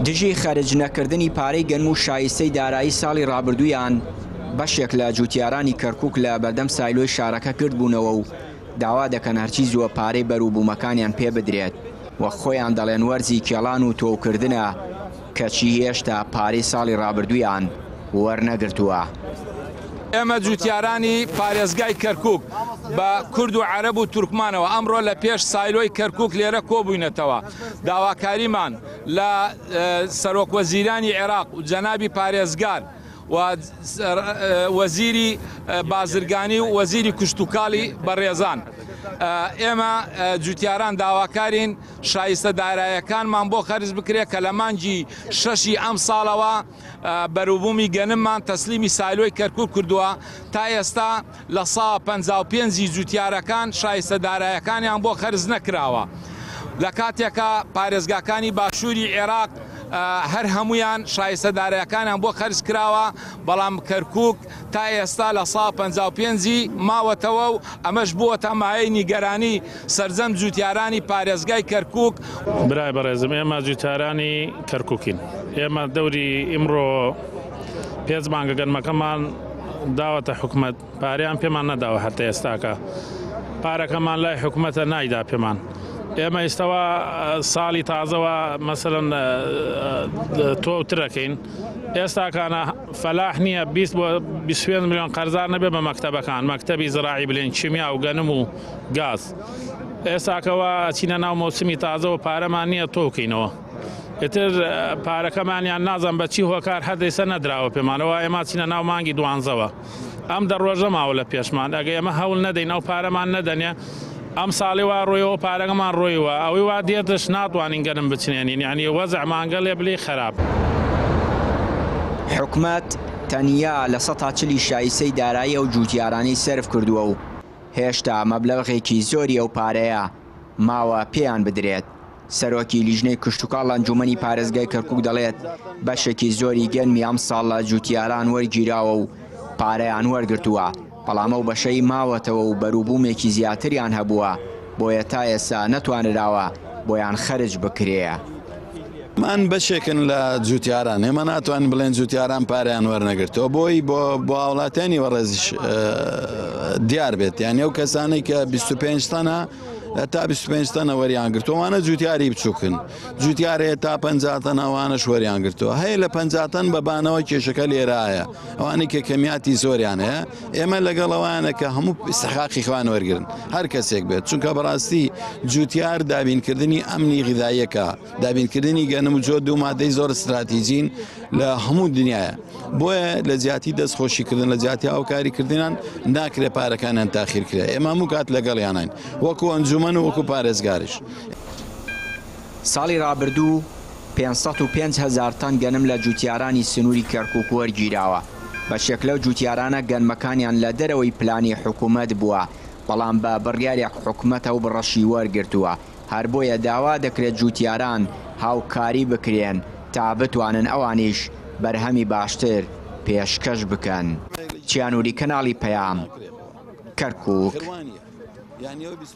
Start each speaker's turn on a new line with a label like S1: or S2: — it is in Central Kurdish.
S1: دژی خەرج نەکردنی پارەی گەنم و شایستەی دارایی ساڵی ڕابردوویان، بەشێک لە جووتیارانی کەرکووک لە بەردەم سایلۆی شارەکە گردبوونەوە و داوا دەکەن هەرچی زووە پارەی بەروبوومەکانیان پێ بدرێت، وەک خۆیان دەڵێن وەرزی کێڵان و تۆوکردنە، کەچی هێشتا پارەی ساڵی ڕابردوویان وەرنەگرتووە.
S2: ئێمە جوتیارانی پارێزگای کەرکوک بە کورد و عەرەب و تورکمانەوە ئەمڕۆ لە پێش سایلۆی کەرکوک لێرە کۆبووینەتەوە داواکاریمان لە سەرۆک وەزیرانی عێراق و جەنابی پارێزگار و وەزیری بازرگانی و وەزیری کشتوکاڵی بەڕێزان ئێمە جوتیاران داواکارین شایستە دارایەکانمان بۆ خەرج بکرێت کە لە مانگی شەشی ئەمساڵەوە بەروبوومی گەنممان تەسلیمی سایلۆی کەرکوک کردووە، تا ئێستا لە سا 55 ی جوتیارەکان شایستە دارایەکانیان بۆ خەرج نەکراوە، لە کاتێکا پارێزگاکانی باشووری عێراق هەر هەموویان شایستە دارایەکانیان بۆ خەرج کراوە، بەڵام کەرکوک تا ئێستا لە سا 55 ی ماوەتەوە و ئەمەش بووەتە مایەی نیگەرانی سەرجەم جوتیارانی پارێزگای کەرکوک.
S3: برای بەڕێزم ئێمە جوتیارانی کەرکوکین ئێمە دەوری ئیمڕۆ پێنج مانگە گەنمەکەمان داوەتە حکومەت پارەیان پێمان نەداوە هەتا ئێستاکە پارەکەمان لای حکومەتە نایدا پێمان ئێمە ئیستەوە ساڵی تازەوە مەسەلەن تۆ ترەکەین ئێستاکانە فەلاح نییە 20 بۆ 25 میلیۆن قەرزار نەبێ بە مەکتەبەکان مەکتەبی زراعی بلێن کیمیا و گەنم و گاز ئێستاکەوە ئەچینە ناو مۆسمی تازەوە پارەمان نییە تۆکەینەوە ئیتر پارەکەمانیان نازان بە چی هۆکار هەر دەیسە نەدراوە پێمانەوە ئێمە چینە ناو مانگی دوانزەوە ئەم دە ڕۆژە ماوە لە پێشمان ئەگە ئێمە هەوڵ نەدەین ئەو پارەمان نەدەنێ ئەم ساڵی وا ڕۆیەوە پارەکەمان ڕۆیوە ئەوەی وا دێتش ناتوانین گەنم بچنێنین یعنی وەزعمان گەلێ بلی خراپ.
S1: حکومەت تەنیا لە سەتا چلی شایستەی دارایی ئەو جووتیارانەی سەرف کردووە و هێشتا مەبلەغێکی زۆری ئەو پارەیە ماوە پێیان بدرێت. سەرۆکی لیژنەی کشتوکاڵ لە ئەنجوومەنی پارێزگای کەرکووک دەڵێت، بەشێکی زۆری گەنمی ئەمساڵ لە جووتیاران وەرگیراوە و پارەیان وەرگرتووە، بەڵام ئەو بەشەی ماوەتەوە و بەروبوومێکی زیاتریان هەبووە، بۆیە تا ئێستا نەتوانراوە بۆیان خەرج بکرێ.
S4: مان بەشێکن لە جوتیاران ئێمە ناتوانین بڵێن جوتیاران پارەیان وەرنەگرتەوە بۆی بۆ بۆ هاوڵاتیانی بەڕێزیش دیار بێت یان ئەو کەسانەی کە 25 تەنە تا 25 تەنە وەریان گرتووانە جوتیاری بچووکن جوتیارەیە تا 50 تەن ئەوانەش وەریان گرتووە هەیە لە 50 تەن بەبانەوە کێشەکە لێرایە ئەوانەی کە کەمیاتی زۆریان هەیە ئێمە لەگەڵ ئەوانە کە هەموو ئیستحقاقی خۆیان وەرگرن هەر کەسێک بێت چونکە بەڕاستی جوتیار دابینکردنی ئەمنی غیداییەکە دابینکردنی گەنم و جۆ دوو مادەی زۆر استراتیجین لە هەموو دنیاە بۆیە لە جیاتی دەست خۆشیکردن لە جیاتی هاوکاریکردنیان ناکرێ پارەکانیان تاخیر کرێ ئێمە هەموو کات لەگەڵیانین وەکو ئەنجومەن و وەکو پارێزگاریش.
S1: ساڵی رابردوو 505 هەزار تەن گەنم لە جوتیارانی سنووری کەرکوک وەرگیراوە، بەشێک لەو جوتیارانە گەنمەکانیان لە دەرەوەی پلانی حکومەت بووە، بەڵام بە بڕیارێک حکومەت ئەو بڕەشی وەرگرتووە، هەر بۆیە داوا دەکرێت جوتیاران هاوکاری بکرێن تا بتوانن ئەوانیش بەرهەمی باشتر پێشکەش بکەن. چیانوری کەناڵی پەیام، کەرکوک.